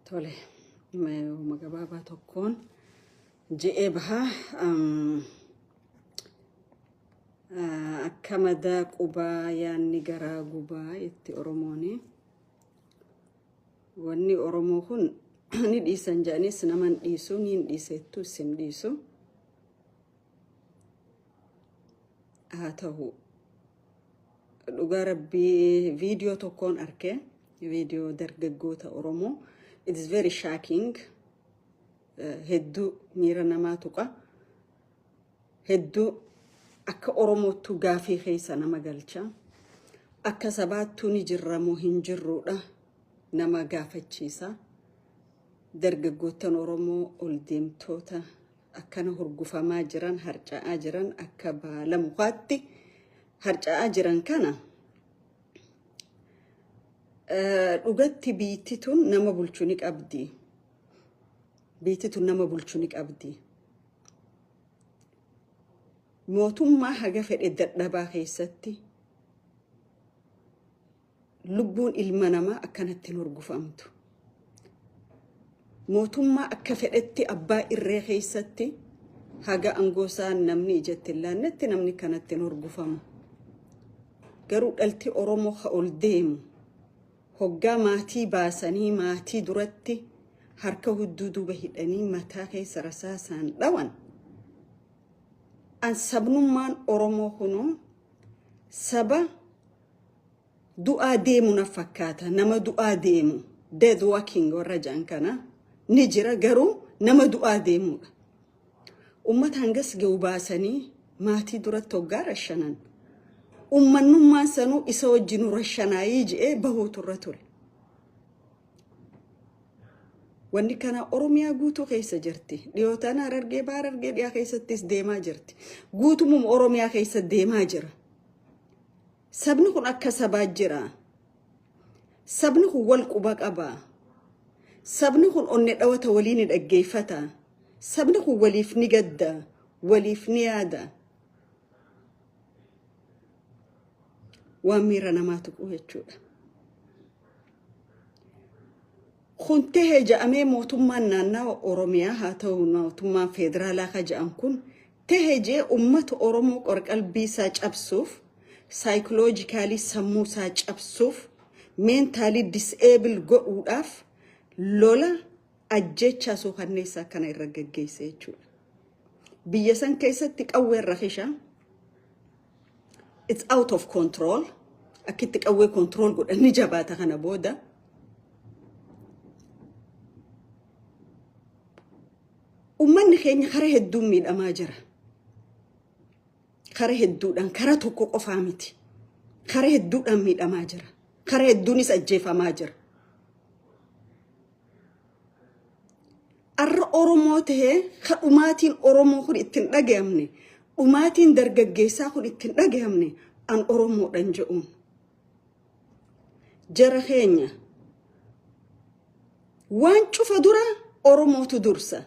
Tole, uma gabaabaa tokkoon je'ee baha. Akka madaa qubaa yaanni garaa gubaa itti Oromooni. Wanni Oromoo kun ni dhiisan jedhaniis nama hin dhiisu, ni hin dhiisettu isin dhiisu. Haa ta'u dhugaa rabbii viidiyoo tokkoon arke, viidiyoo dargaggoota Oromoo. It is very shocking. Hedduu miira namaa tuqa. Hedduu akka Oromoottuu gaafii keessa nama galcha. Akka sabaattuu ni jirra moo hin jirruudha nama gaafachiisa. Dargaggoottan Oromoo ol deemtoota akkana hurgufamaa jiran, harca'aa jiran, akka baala mukaatti harca'aa jiran kana dhugatti biitti tun nama bulchu ni qabdi. Biitti tun nama bulchu ni qabdi. Mootummaa haga fedhe dadhabaa keessatti lubbuun ilma namaa akkanatti hin hurgufamtu. Mootummaa akka fedhetti abbaa irree keessatti haga aangoo isaa namni ijatti hin laannetti namni kanatti hin hurgufamu. Garuu dhalti Oromoo ka ol deemu hoggaa maatii baasanii maatii duratti harka hudduu duuba hidhanii mataa keessa rasaasaan dhawan. An sabnummaan Oromoo kunuu saba du'aa deemu na fakkaata. Nama du'aa deemu, dead walking warra jedhan kana ni jira, garuu nama du'aa deemudha. Ummata hangas ga'u baasanii maatii duratti hoggaa rashanan, ummannummaan sanuu isa wajjin rashanaayii je'ee bahuutu irra ture. Wanni kana Oromiyaa guutuu keessa jirti. Dhiyootaan Harargee, Baha Harargee dhiyaa keessattis deemaa jirti. Guutumuma Oromiyaa keessa deemaa jira. Sabni kun akka sabaa jira. Sabni kun wal quba qaba. Sabni kun onne dhawata walii ni dhaggeeffata. Sabni kun waliif ni gadda. Waliif ni yaada. Waan miira namaa tuqu jechuudha. Kun tahee ja'amee mootummaan naannawa Oromiyaa haa ta'u mootummaan federaalaa ka ja'an kun tahee jee uummata Oromoo qorqalbii isaa cabsuuf, psychologically sammuu isaa cabsuuf, mentally disable godhuudhaaf lola ajjechaa suukanneessaa kana irra gaggeesse jechuudha. Biyya san keessatti qawween rakisha. It's out of control. Akkitti qawwee control godhan ni jabaata kana booda. Uummanni keenya karaa hedduun miidhamaa jira. Karaa hedduudhaan, karaa tokko qofaa miti. Karaa hedduudhaan miidhamaa jira. Karaa hedduunis ajjeefamaa jira. Arra Oromoo tahee ka dhumaatiin Oromoo kun ittiin dhagayamne, dhumaatiin dargaggeessaa kun ittiin dhagayamne, an Oromoodhan jedhuun. Jara keenya, waan cufa dura Oromootu dursa.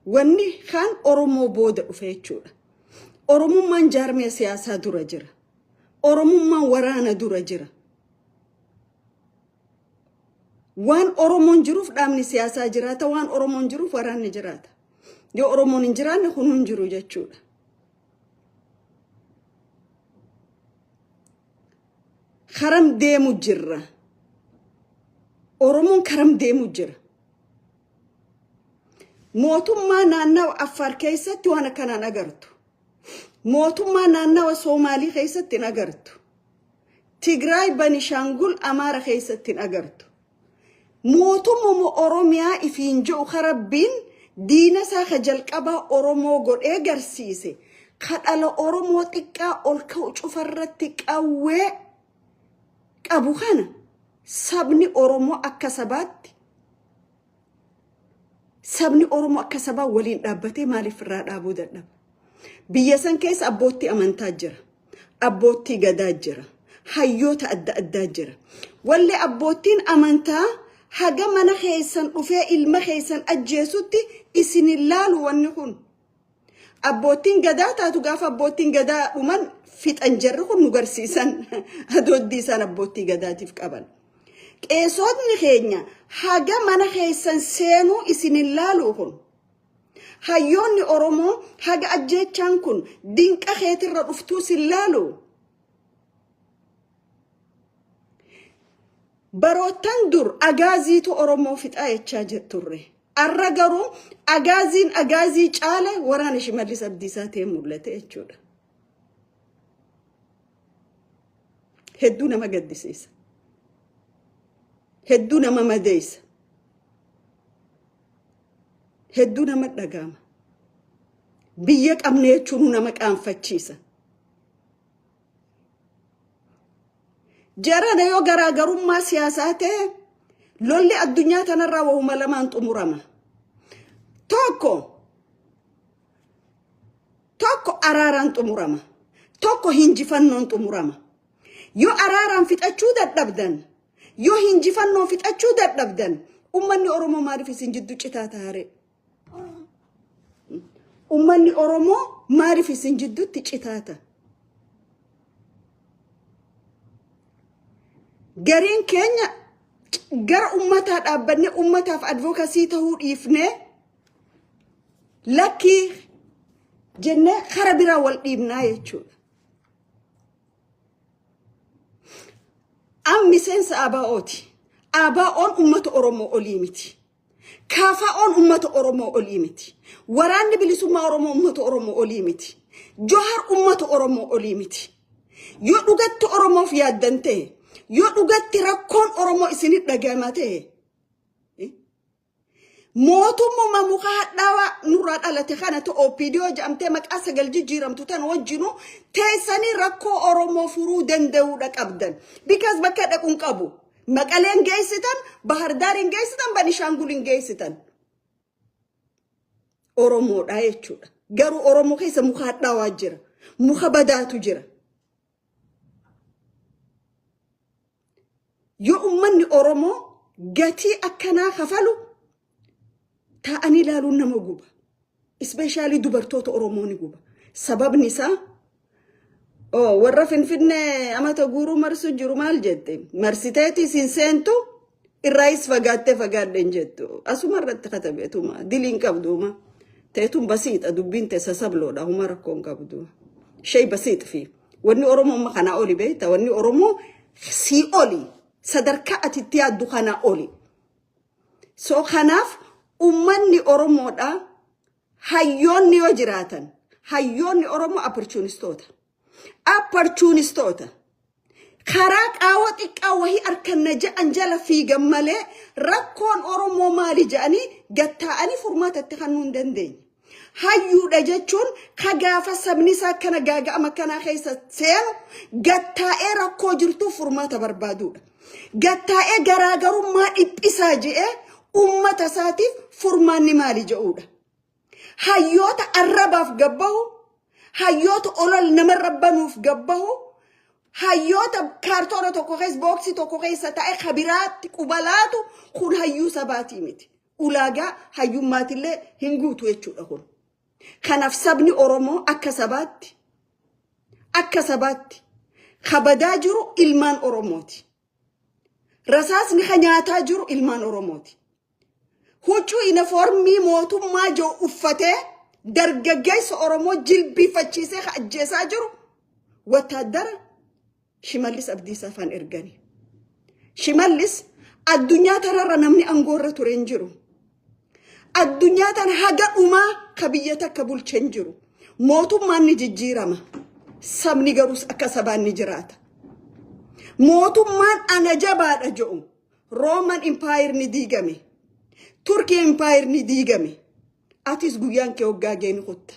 Wanni kaan Oromoo booda dhufe jechuudha. Oromummaan jaarmiya siyaasaa dura jira. Oromummaan waraana dura jira. Waan Oromoon jiruuf dhaabni siyaasaa jiraata, waan Oromoon jiruuf waraanni jiraata. Yoo Oromoon hin jiraanne kun hin jiru jechuudha. Karam deemu jirra. Oromoon karam deemu jira. Mootummaa naannawa Affaar keessatti waan akkanaan agartu. Mootummaa naannawa Soomaalii keessatti hin agartu. Tigraay, Banishaangul, Amaara keessatti hin agartu. Mootummuma Oromiyaa ifiin jedhu ka Rabbiin diina isaa ka jalqabaa Oromoo godhee garsiise, ka dhala Oromoo xiqqaa ol ka'u cufarratti qawwee qabu kana sabni Oromoo akka sabaatti, sabni Oromoo akka sabaa waliin dhaabbatee maaliif irraa dhaabuu dadhaba? Biyya san keessa abbootii amantaa jira. Abbootii gadaa jira. Hayyoota adda addaa jira. Walli abbootiin amantaa haga mana keessan dhufee ilma keessan ajjeesutti isin hin laalu wanni kun. Abbootiin gadaa taatu gaafa abbootiin gadaa dhuman fixan jarri kun nu garsiisan adooddii isaan abbootii gadaatiif qaban. Qeesotni keenya haga mana keessan seenuu isin hin laaluu kun. Hayyoonni Oromoo haga ajjeechaan kun dinqa keetirra dhuftuu sin laalu. Baroottan dur agaaziitu Oromoo fixaa jechaa turre. Arra garuu agaaziin agaazii caale waraana Shimallis Abdiisaa ta'ee mul'ate jechuudha. Hedduu nama gaddisiisa. Hedduu nama madeessa. Hedduu nama dhaga'ama. Biyya qabne jechuun nama qaanfachiisa. Jarana yoo garaagarummaa siyaasaa ta'e, lolli addunyaa tanarraa wahuma lamaan xumurama. Tokko araaraan xumurama. Tokko hinjifannoon xumurama. Yoo araaraan fixachuu dadhabdan, yoo hinjifannoon fixachuu dadhabdan, ummanni Oromoo maaliif isin jidduu citaa taare? Ummanni Oromoo maaliif isin jidduutti citaa ta'a? Gariin keenya gara ummataa dhaabbannee ummataaf advocacy ta'uu dhiifnee, lakkii jennee kara biraa wal dhiibnaa jechuudha. An miseensa ABO'ti. ABO'n ummata Oromoo olii miti. KFO'n ummata Oromoo olii miti. Waraanni bilisummaa Oromoo ummata Oromoo olii miti. Johar ummata Oromoo olii miti. Yoo dhugatti Oromoof yaaddan ta'e, yoo dhugatti rakkoon Oromoo isinit dhagahama ta'e, mootummuma muka hadhaawaa nurraa dhalate kana ta'e, OPDO jedhamtee maqaa sagal jijjiiramtu tan wajjinu teessanii rakkoo Oromoo furuu danda'uudha qabdan. Because bakka dhaquun qabu. Maqaleen geessitan, Bahardaariin geessitan, Banishaangulin geessitan. Oromoodha jechuudha. Garuu Oromoo keessa muka hadhaawaa jira. Muka badaatu jira. Yoo uummanni Oromoo gatii akkanaa kafalu taa'anii ilaaluun nama guba. Especially dubartoota Oromoo ni guba. Sababni isaa warra Finfinnee amata guuruu marsu jiru maal jette? Marsiteeti isin seentu, irraayis fagaattee fagaadhe hin jettu. Asuma irratti katabeetuma diliin qabduuma. Teetun basiixa, dubbiin teessa sabloodha, huma rakkoo hin qabdu. Shay basiix fi wanni Oromoo amma kanaa oli beekta, wanni Oromoo sii oli, sadarkaa ati itti yaaddu kanaa oli. So kanaaf ummanni Oromoodha, hayyoonni yoo jiraatan, hayyoonni Oromoo opportunistoota. Opportunistoota. Karaa qaawwa xiqqaa wahii harkanna ja'an jala fiigan malee, rakkoon Oromoo maali ja'anii gattaa'anii furmaatatti kennuu hin dandeenye. Hayyuudha jechuun ka gaafa sabni isaa akkana gaaga'ama akkanaa keessa seenu gattaa'ee rakkoo jirtuuf furmaata barbaaduudha. Gattaa'ee garaagarummaa dhiphisaa je'ee uummata isaatiif furmaanni maali je'uudha. Hayyoota arrabaaf gabbahu, hayyoota olol namarra banuuf gabbahu, hayyoota kaartoona tokko keessa, booksii tokko keessa taa'e kabiraatti qubalaatu kun hayyuu sabaatii miti. Ulaagaa hayyummaatillee hin guutu jechuudha kun. Kanaaf sabni Oromoo akka sabaatti kabadaa jiru ilmaan Oromooti. Rasaasni ka nyaataa jiru ilmaan Oromooti. Huccuu uniformii mootummaa jiru uffatee dargaggeessa Oromoo jilbiifachiisee ka ajjeesaa jiru wattaaddara Shimallis Abdiisaa afaan ergani. Shimallis addunyaa tanarra namni aangoorra ture hin jiru. Addunyaa tana haga dhumaa ka biyya takka bulche hin jiru. Mootummaan ni jijjiirama. Sabni garuu akka sabaan ni jiraata. Mootummaan ana jabaadha jedhu, Roman Empire ni diigame. Turkii Empire ni diigame. Atis guyyaan kee hoggaa geeni kutta.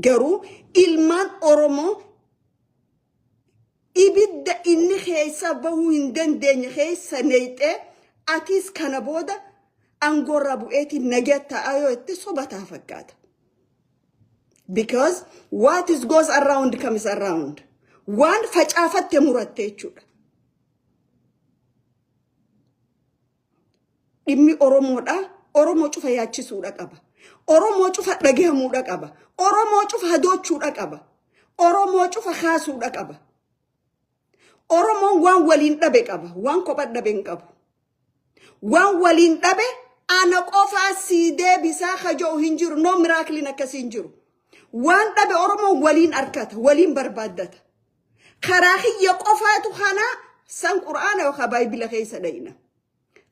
Garuu ilmaan Oromoo ibidda inni keessa bahuu hin dandeenye keessa neeyxee, atis kana booda aangoorraa bu'eetiin nagee ta'aa yoo itti sobataa fakkaata. Because what is goes around comes around. Waan facaafatte muratte jechuudha. Dhimmi Oromoodha. Oromoo cufa yaachisuudha qaba. Oromoo cufa dhagahamuudha qaba. Oromoo cufa hadoochuudha qaba. Oromoo cufa kaasuudha qaba. Oromoon waan waliin dhabe qaba. Waan kophaa dhabe hin qabu. Waan waliin dhabe ana qofaa sii deebisaa kaja'u hin jiru. No, miracleiin akkasii hin jiru. Waan dhabe Oromoon waliin arkata, waliin barbaaddata. Karaa kiyya qofaatu kana san Qur'aana yookaan Baayibila keessa dhayina.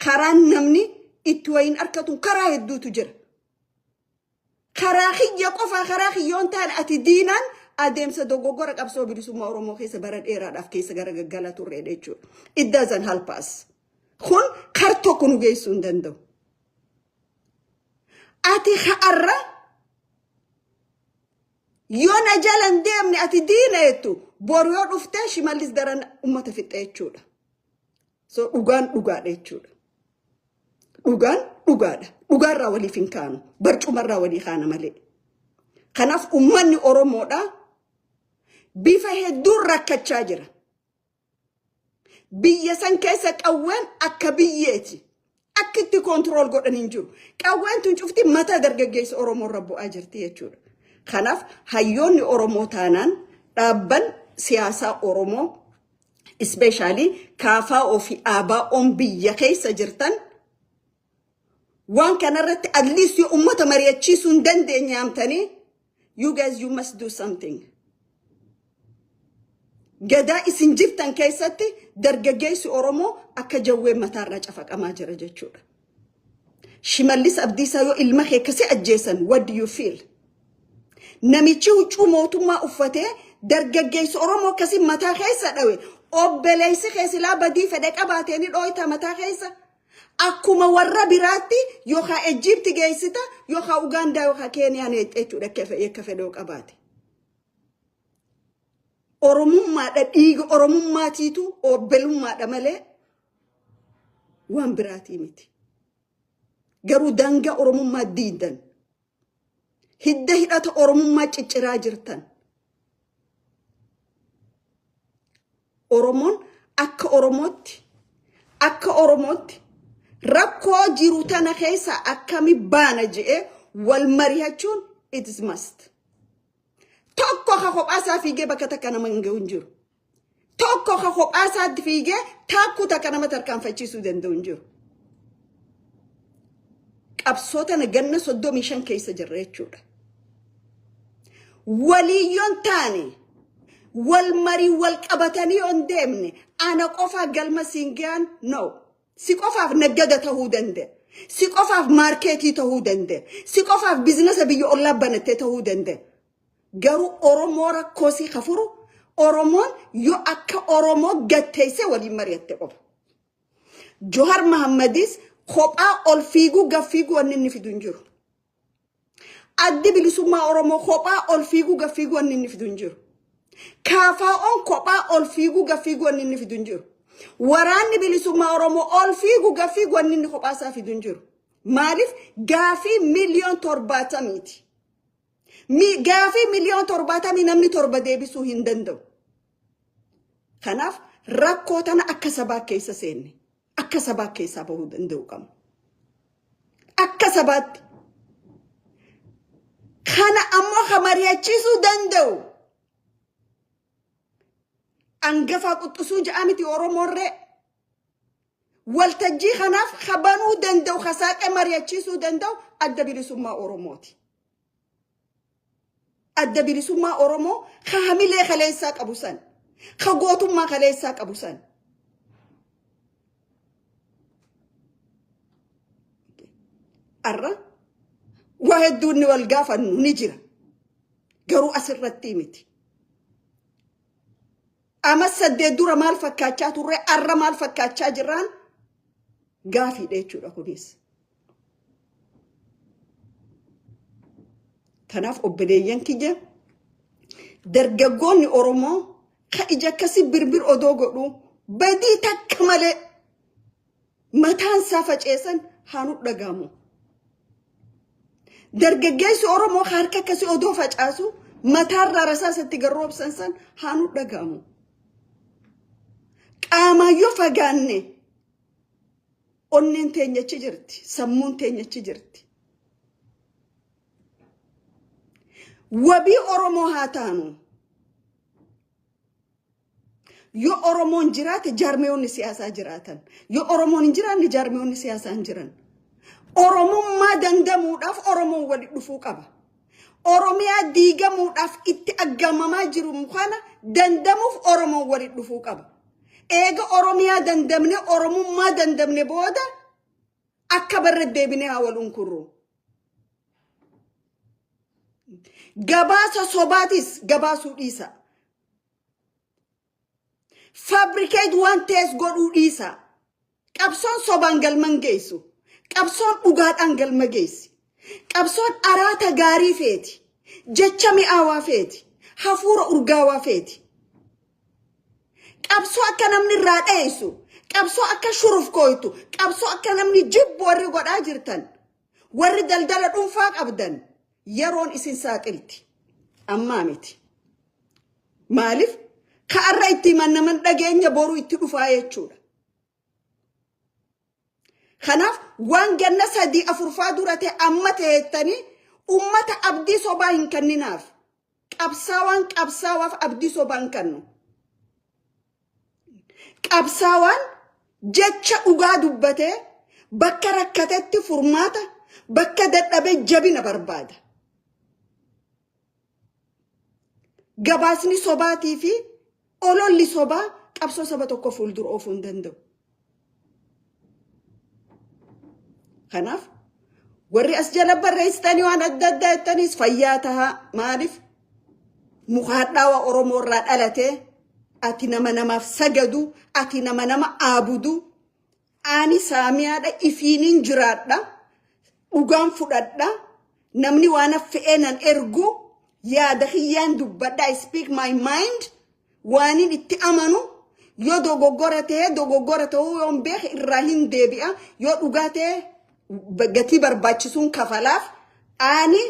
Karaan namni itti wayiin arkatu karaa hedduutu jira. Karaa kiyya qofaa, karaa kiyyoon taane ati diinaan adeemsa dogoggora qabsoo bilisummaa Oromoo keessa bara dheeraadhaaf keessa gara gaggala turreedha jechuudha. It doesn't help us. Kun kar tokko nu geessuu hin danda'u. Ati ha'arra yoo na jala hin deemne ati diina jettu, boru yoo dhuftee Shimallis daran uummata fixxe jechuudha. So dhugaan dhugaadha jechuudha. Dhugaan dhugaadha. Dhugaarraa waliif hin kaanu. Barcumarraa walii kaana malee. Kanaaf uummanni Oromoodha bifa hedduun rakkachaa jira. Biyya san keessa qawween akka biyyeeti. Akka itti control godhan hin jiru. Qawween tun cufti mataa dargaggeessa Oromoo irra bu'aa jirti jechuudha. Kanaaf hayyoonni Oromoo taanaan, dhaabban siyaasaa Oromoo, especially KFO fi ABO'n biyya keessa jirtan, waan kanarratti at least yoo ummata mari'achiisuu hin dandeenye amtanii, you guys, you must do something. Gadaa isin jirtan keessatti dargaggeessi Oromoo akka jawwee mataarraa cafaqamaa jira jechuudha. Shimallis Abdiisaa yoo ilma kee akkasii ajjeesan, what do you feel? Namichi huccuu mootummaa uffatee dargaggeessi Oromoo akkasii mataa keessa dhawe, obboleessi kee silaa badii fedhe qabaatee ni dhooyta mataa keessa. Akkuma warra biraatti yookaan Ejjiipti geessita yookaan Ugaandaa yookaan Keeniyaan jechuudha akka fedhoo qabaate. Oromummaadha, dhiiga Oromummaatiitu obbolummaadha malee waan biraatii miti. Garuu daangaa Oromummaa diidan. Hidda hidhata Oromummaa cicciraa jirtan. Oromoon akka Oromootti rakkoo jiru tana keessa akkami baana je'ee wal mari'achuun it is must. Tokko ka kophaasaa fiigee bakka takka nama hin gahu hin jiru. Tokko ka kophaasaatti fiigee taakkuu takka nama tarkaanfachiisuu danda'u hin jiru. Qabsoo tana ganna 35 keessa jirra jechuudha. Waliyyoon taane, wal marii wal qabatanii yoon deemne, ana qofaa galma siin gahan, no. Si qofaaf naggada ta'uu danda'a. Si qofaaf marketii ta'uu danda'a. Si qofaaf business biyya ollaa banattee ta'uu danda'a. Garuu Oromoo rakkoo si kafuru Oromoon yoo akka Oromoo gatteessee waliin mari'atte qofa. Johar Mahammadis kophaa ol fiiguu gad fiiguu wanni inni fidu hin jiru. Addi Bilisummaa Oromoo kophaa ol fiiguu gad fiiguu wanni inni fidu hin jiru. KFO'n kophaa ol fiiguu gad fiiguu wanni inni fidu hin jiru. Waraanni Bilisummaa Oromoo ol fiiguu gad fiiguu wanni inni kophaa isaa fidu hin jiru. Maaliif? Gaafii 70,000,000ti. Gaafii 70,000,000 namni torba deebisuu hin danda'u. Kanaaf rakkoo tana akka sabaa keessa seenne akka sabaa keessaa bahuu danda'u qabna. Akka sabaatti. Kana ammoo ka mari'achiisuu danda'u hangafaa quxxusuu ja'a miti Oromoorree. Waltajjii kanaaf kabanuu danda'u, kasaaqee mari'achiisuu danda'u Adda Bilisummaa Oromooti. Adda Bilisummaa Oromoo ka hamilee kaleessaa qabu san, ka gootummaa kaleessaa qabu san. Arra waa hedduun ni wal gaafannu ni jira. Garuu asirratti miti. Ama 8 dura maal fakkaachaa turre, arra maal fakkaachaa jirraan gaafiidha jechuudha kunis. Kanaaf obboleeyyan kiyya, dargaggoonni Oromoo ka ija akkasii birbir odoo godhu badii takka malee mataan isaa faceessan haa nu dhagahamu. Dargaggeessi Oromoo ka harka akkasii odoo facaasu mataarraa rasaasatti garroobsan san haa nu dhagahamu. Qaamaan yoo fagaanne onneen teenya achi jirti, sammuun teenya achi jirti. Wabii Oromoo haa taanu. Yoo Oromoon jiraate jaarmiyoonni siyaasaa jiraatan. Yoo Oromoon hin jiraanne jaarmiyoonni siyaasaa hin jiran. Oromummaa dandamuudhaaf Oromoon walitti dhufuu qaba. Oromiyaa diigamuudhaaf itti aggamamaa jiru kana dandamuuf Oromoon walitti dhufuu qaba. Eega Oromiyaa dandamne, Oromummaa dandamne booda akka barra deebinee haa wal unkurru. Gabaasa sobaatis gabaasuu dhiisa. Fabricate waan ta'es godhuu dhiisa. Qabsoon sobaan galman geessu. Qabsoon dhugaadhaan galma geessi. Qabsoon araata gaarii feeti. Jecha mi'aawaa feeti. Hafuura urgaawaa feeti. Qabsoo akka namni irraa dheessu, qabsoo akka shurufkooytu, qabsoo akka namni jibbu warri godhaa jirtan, warri daldala dhuunfaa qabdan yeroon isin saaxilti. Ammaa miti. Maaliif? Ka'arra itti himan naman dhageenya boruu itti dhufaa jechuudha. Kanaaf waan ganna sadii afurfaa dura ta'e amma ta'ettanii ummata abdii sobaa hin kenninaaf. Qabsaawaan qabsaawaaf abdii sobaa hin kennu. Qabsaawaan jecha dhugaa dubbatee bakka rakkatetti furmaata, bakka dadhabee jabina barbaada. Gabaasni sobaatii fi ololli sobaa qabsoo saba tokko fuuldura oofuu hin danda'u. Kanaaf warri as jala barreessitanii waan adda addaa jettaniis fayyaa tahaa. Maaliif? Muka hadhaawaa Oromoo irraa dhalatee ati nama namaaf sagadu, ati nama nama aabudu, ani saamiyaadha, ifiinin jiraadha, dhugaan fudhadha, namni waan fe'ee nan ergu, yaada kiyyaan dubbadha, I speak my mind, waanin itti amanu yoo dogoggora ta'e dogoggora ta'uu yoon beeke irraa hin deebi'a, yoo dhugaa ta'e gatii barbaachisuun kafalaaf. Ani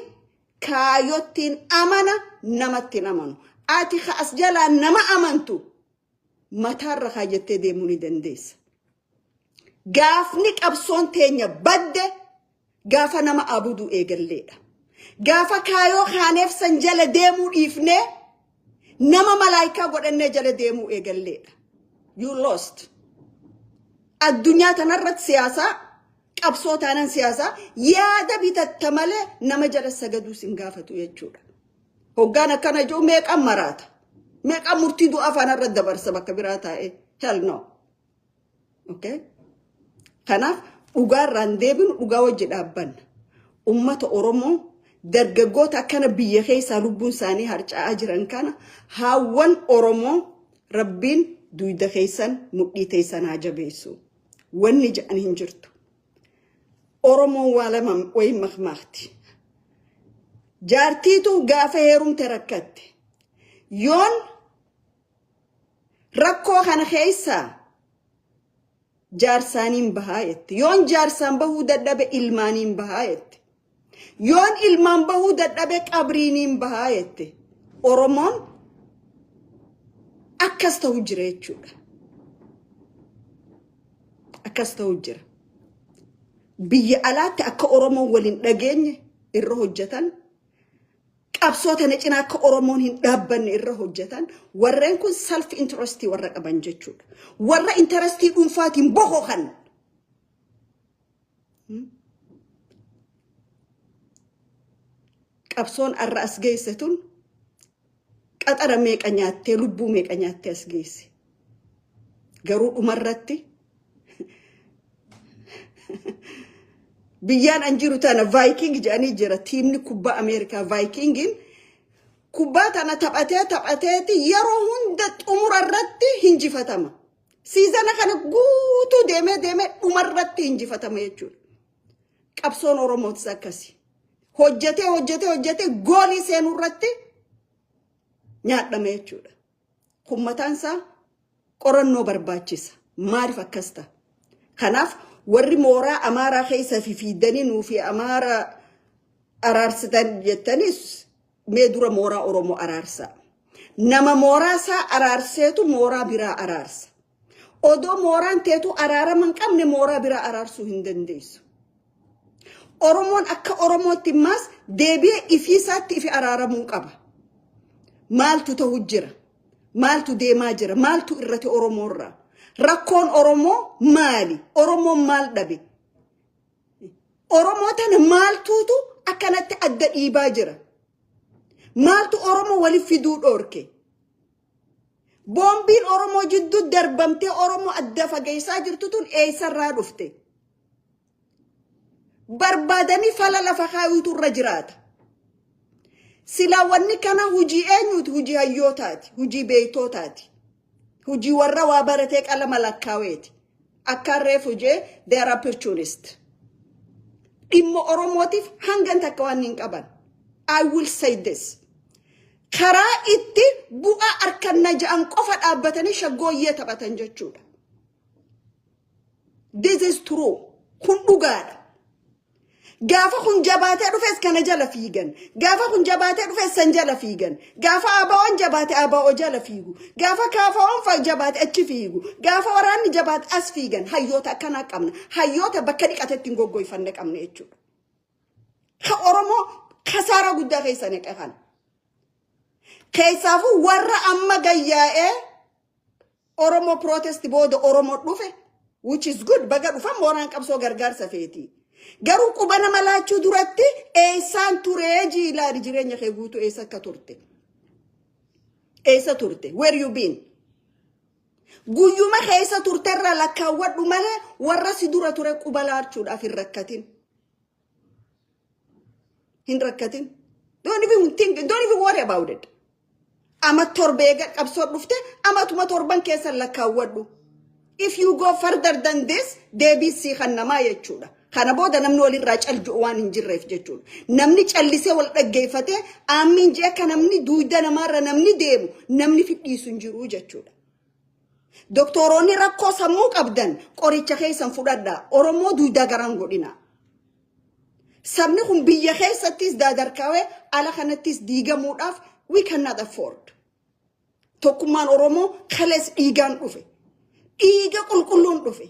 kaayottiin amana, namatti hin amanu. Ati ka as jalaa nama amantu mataarra kaayyattee deemuu ni dandeessa. Gaafni qabsoon teenya badde gaafa nama abuduu eegalleedha. Gaafa kaayoo kaaneef san jala deemuu dhiifnee nama malaayikaa godhannee jala deemuu eegalleedha. You lost. Addunyaa tanarratti siyaasaa qabsoo taanan siyaasaa yaada bitatta malee nama jala sagaduu sin gaafatu jechuudha. Hoggaan akkana jiru meeqan maraata? Meeqan murtii du'aa afaan irra dabarsa bakka biraa taa'ee? Hell no. Okay? Kanaaf dhugaarraan deebinu, dhugaa wajji dhaabbanna. Ummata Oromoo, dargaggoota akkana biyya keessaa lubbuun isaanii harca'aa jiran kana, haawwan Oromoo, Rabbiin duyda keessan mudhii teessan haa jabeessu. Wanni jedhan hin jirtu. Oromoon waa lama wayi makmaakti. Jaartiitu gaafa heerumte rakkatte. Yoon rakkoo kana keessaa jaarsaaniin bahaa jette. Yoon jaarsaan bahuu dadhabe ilmaaniin bahaa jette. Yoon ilmaan bahuu dadhabe qabriiniin bahaa jette. Oromoon akkas ta'u jira jechuudha. Akkas ta'u jira. Biyya alaatti akka Oromoon waliin dhageenye irra hojjetan, qabsoo tana cinaa akka Oromoon hin dhaabbanne irra hojjetan, warreen kun self interestii warra qaban jechuudha. Warra interestii dhuunfaatiin bohokan. Qabsoon arra as geesse tun qaxara meeqa nyaattee, lubbuu meeqa nyaattee as geesse. Garuu dhumarratti biyyaan an jiru tana Viking jedhanii jira, tiimni kubbaa Ameerikaa Vikingiin kubbaa tana taphatee taphateeti yeroo hunda xumura irratti hinjifatama. Season kana guutuu deemee deemee dhumarratti hinjifatama jechuudha. Qabsoon Oromootis akkasi. Hojjetee hojjetee hojjetee goolii seenuu irratti nyaadhama jechuudha. Kun mataan isaa qorannoo barbaachisa. Maaliif akkas ta'a? Kanaaf warri mooraa Amaaraa keessa fi fiidanii nuu fi Amaaraa araarsitan jettanis, mee dura mooraa Oromoo araarsaa. Nama mooraa isaa araarseetu mooraa biraa araarsa. Odoo mooraan teetu araarama hin qabne mooraa biraa araarsuu hin dandeessu. Oromoon akka Oromootti immaas deebi'ee ifii isaatti ifi araaramuu qaba. Maaltu ta'u jira? Maaltu deemaa jira? Maaltu irratti Oromoorraa? Rakkoon Oromoo maali? Oromoon maal dhabe? Oromoo tana maaltuutu akkanatti adda dhiibaa jira? Maaltu Oromoo waliif fiduu dhoorke? Boombiin Oromoo jidduu darbamtee Oromoo adda fageessaa jirtu tun eessarraa dhufte? Barbaadanii fala lafa kaayuutu irra jiraata. Silaa wanni kana hujii eenyuuti? Hujii hayyootaati. Hujii beeytootaati. Hujii warra waa baratee qalama lakkaaweeti. Akkaan reefu jee, they are opportunist. Dhimma Oromootiif hangan takka waan hin qaban. I will say this. Karaa itti bu'aa harkanna ja'an qofa dhaabbatanii shaggooyyee taphatan jechuudha. This is true. Kun dhugaadha. Gaafa kun jabaatee dhufes kana jala fiigan. Gaafa kun jabaatee dhufes san jala fiigan. Gaafa ABO'n jabaate ABO jala fiigu. Gaafa KFO'n jabaate achi fiigu. Gaafa waraanni jabaate as fiigan. Hayyoota akkanaa qabna. Hayyoota bakka dhiqatetti hin goggoifanne qabna jechuudha. Ka Oromoo kasaaraa guddaa keessa neqe kana. Keessaafuu warra amma gayyaa'ee Oromoo protest booda Oromoo dhufe, which is good, baga dhufan, mooraan qabsoo gargaarsa feeti. Garuu quba nama laachuu duratti eessaan turee jiilaali, jireenya kee guutuu eessa akka turte? Eessa turte? Where you been? Guyyuma keessa turterra lakkaawwadhu malee warra si dura ture quba laachuudhaaf hin rakkatin. Hin rakkatin. Don't even think, don't even worry about it. Ama 7 eega qabsoo dhufte, amatuma 7n keessa lakkaawwadhu. If you go further than this, deebii sii kan namaa jechuudha. Kana booda namni walirraa calju'u waan hin jirreef jechuudha. Namni callisee wal dhaggeeffatee aammiin jee akka namni duuda namaarra namni deemu, namni fidhiisu hin jiru jechuudha. Doktoroonni rakkoo sammuu qabdan qoricha keessan fudhadhaa. Oromoo duudaa garaan godhina. Sabni kun biyya keessattis daadarkaawee ala kanattis diigamuudhaaf we cannot afford. Tokkummaan Oromoo kalees dhiigaan dhufe. Dhiiga qulqulluun dhufe.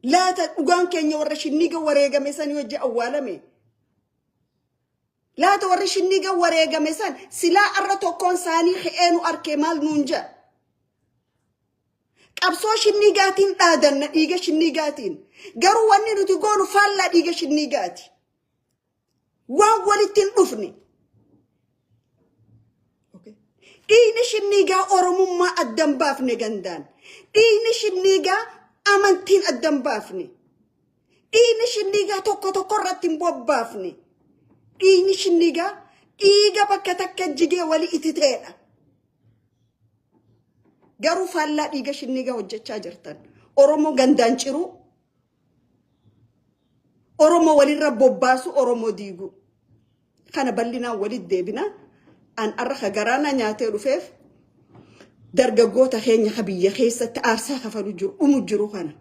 Laata dhugaan keenya warra shinniga wareegame sanii hojii awwaalame. Laata warri shinniga wareegame san silaa arra tokkoon isaanii ka'ee nu arkee maal nuun jedha? Qabsoo shinnigaatiin dhaadanna, dhiiga shinnigaatiin. Garuu wanni nuti goonu faallaa dhiiga shinnigaati. Waan walitti hin dhufne. Dhiigni shinnigaa Oromummaa addan baafne gandaan. Dhiigni shinnigaa amantiin addan baafne. Dhiigni shinnigaa tokko tokko irratti hin bobbaafne. Dhiigni shinnigaa dhiiga bakka takka jigee walii ititeedha. Garuu faallaa dhiiga shinnigaa hojjechaa jirtan. Oromoo gandaan ciruu. Oromoo walirra bobbaasu, Oromoo diigu. Kana bal'inaan walitti deebina. An arra ka garaana nyaatee dhufeef dargaggoota keenya ka biyya keessatti aarsaa kafalu jiru, dhumu jiru kana.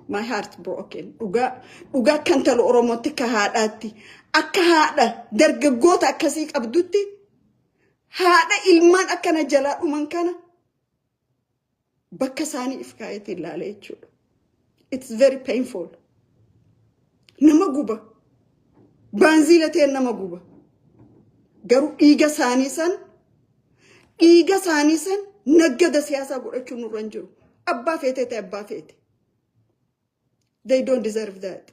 My heart broken. Dhugaa dhugaa kan talu Oromootti akka haadhaatti, akka haadha dargaggoota akkasii qabdutti, haadha ilmaan akkana jalaa dhuman kana bakka isaanii if kaayetti ilaala jechuudha. It's very painful. Nama guba. Baanziila ta'e nama guba. Garuu dhiiga isaanii san naggada siyaasaa godhachuun nurra hin jiru. Abbaa feetee ta'e abbaa feete. They don't deserve that.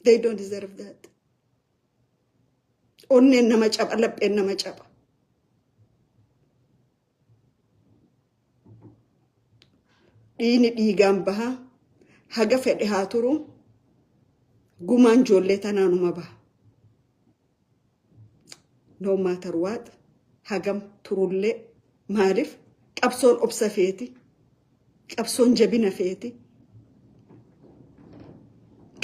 They don't deserve that. Onneen nama caba, lapheen nama caba. Dhiigni dhiigaan baha, haga fedhe haa turu, gumaan ijoollee tanaanuma baha. No matter what, hagam turullee, maaliif qabsoon obsa feeti, qabsoon jabina feeti.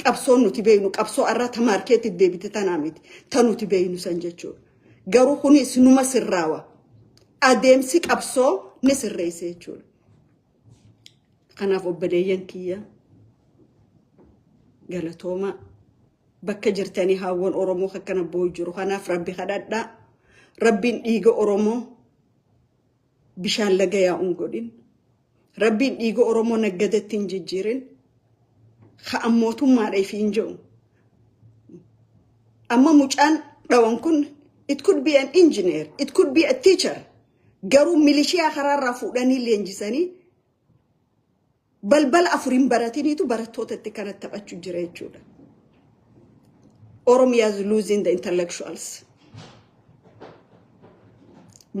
Qabsoon nuti beeknu qabsoo arra ta maarkeetti deebite tanaa miti, ta nuti beeknu san jechuudha. Garuu kunis numa sirraawa. Adeemsi qabsoo ni sirreessa jechuudha. Kanaaf obboleeyyan kiyya, galatooma bakka jirtanii haawwan Oromoo akkana boo'u jiru. Kanaaf Rabbi kadhadhaa. Rabbiin dhiiga Oromoo bishaan laga yaa'uun godhin. Rabbiin dhiiga Oromoo naggadatti hin jijjiirin. Ka'an mootummaadha ifi hin jedhu. Amma mucaan dhawan kun It could be an engineer. It could be a teacher. Garuu milishiyaa karaarraa fuudhanii leenjisanii balbala afuriin baratiniitu barattootatti kanatti taphachuu jira jechuudha. Oromia is losing the intellectuals.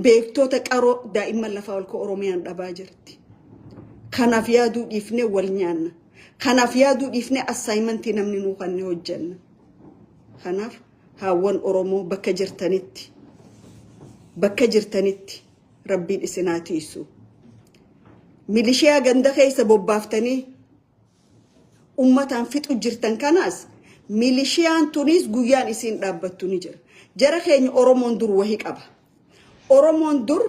Beektoota qaroo daa'imman lafaa ol ka'u Oromiyaan dhabaa jirti. Kanaaf yaaduu dhiifnee wal nyaanna. Kanaaf yaaduu dhiifnee assignmentii namni nuu kannee hojjenna. Kanaaf haawwan Oromoo, bakka jirtanitti Rabbiin isin haa tiisu. Milishiyaa ganda keessa bobbaaftanii ummataan fixu jirtan kanaas, milishiyaan tunis guyyaan isiin dhaabbattu ni jira. Jara keenya, Oromoon dur wahii qaba. Oromoon dur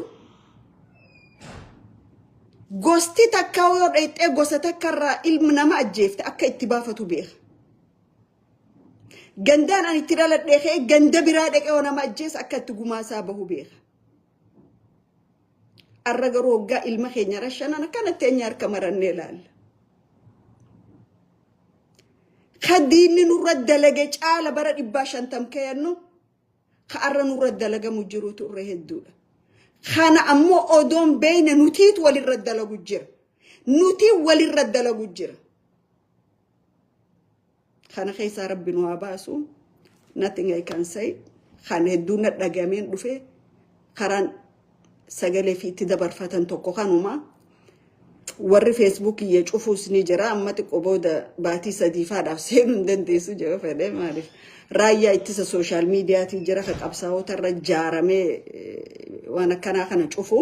gosti takka yoo dhayxee gosa takkarraa ilmi nama ajjeefte akka itti baafatu beeka. Gandaan ani itti dhaladhee ka'ee ganda biraa dhaqee yoo nama ajjeesa akka itti gumaasaa bahu beeka. Arra garuu hoggaa ilma keenya rashanan akkanatti eenyu harka marannee ilaalla. Ka diinni nurra dalage caala bara 150 keeyyannu ka arra nurra dalagamu jirutu irra hedduudha. Kana ammoo odoon beeyne nutiitu walirra dalagu jira. Nuti walirra dalagu jira. Kana keessaa Rabbi nu haa baasu. Nothing I can say. Kan hedduu na dhagameen dhufe karaan sagalee fi itti dabarfatan tokko kanuma. Warri Facebook kiyya cufuus ni jira. Amma xiqqoo booda baatii 3 faadhaaf seenuu hin dandeessu jedhu fedhee. Maaliif raayyaa ittisa social mediaatii jira ka qabsaa'ota irra jaaramee waan akkanaa kana cufu.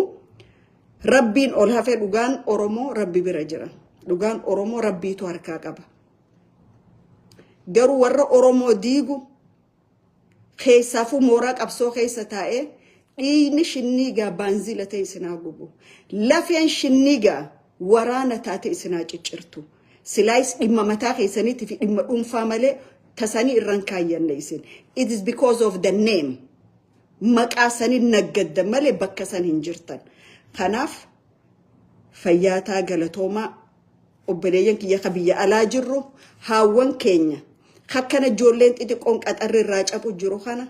Rabbiin ol hafe, dhugaan Oromoo Rabbi bira jira. Dhugaan Oromoo Rabbiitu harkaa qaba. Garuu warra Oromoo diigu keessaafuu mooraa qabsoo keessa taa'ee dhiigni shinniigaa baanziila ta'e isinaa gubu. Lafeen shinniigaa waraana taate isinaa ciccirtu. Silaayis dhimma mataa keessaniitii fi dhimma dhuunfaa malee tasanii irraan kaayyanne isin. It is because of the name. Maqaa sanii naggadda malee bakka san hin jirtan. Kanaaf fayyaataa, galatoomaa. Obboleeyyan kiyya ka biyya alaa jirru, haawwan keenya akkana ijoolleen xixiqqoon qaxarri irraa cabu jiru kana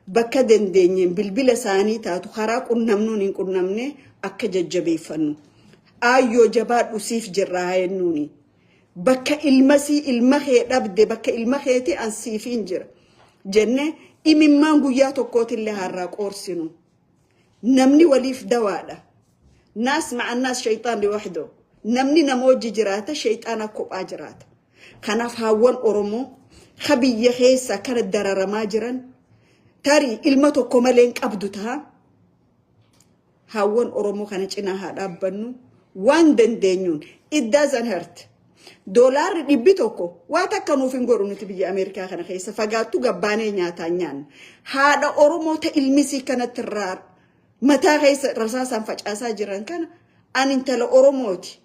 bakka dandeenyeen bilbila isaanii taatu karaa qunnamnuun hin qunnamne akka jajjabeeffannu. Aayyoo, jabaadhu, siif jirra haa jennuuni. Bakka ilmasii ilma kee dhabde, bakka ilma keetii an siifiin jira jennee imimmaan guyyaa tokkootillee har'aa qoorsinu. Namni waliif dawaadha. ناس مع الناس شيطان لوحده. Namni nama wajji jiraata, shayxaana kophaa jiraata. Kanaaf haawwan Oromoo ka biyya keessa kana dararamaa jiran, tarii ilma tokko malee hin qabdu ta'a. Haawwan Oromoo kana cinaa haa dhaabbannu waan dandeenyuun. It doesn't hurt. Doolaarri 100 waa takka nuuf hin godhu. Nuti biyya Ameerikaa kana keessa fagaattu gabbaanee nyaataan nyaanna. Haadha Oromoo ta ilmisii kanatti irraa mataa keessa rasaasaan facaasaa jiran kana, ani intala Oromooti.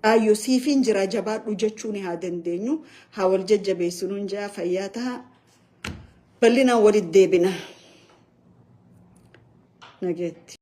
Aayyoo, siifiin jira, jabaadhu jechuun haa dandeenyu. Haa wal jajjabeessinuun jaa. Fayyaa taha. Bal'inaan walitti deebina. Nageetti.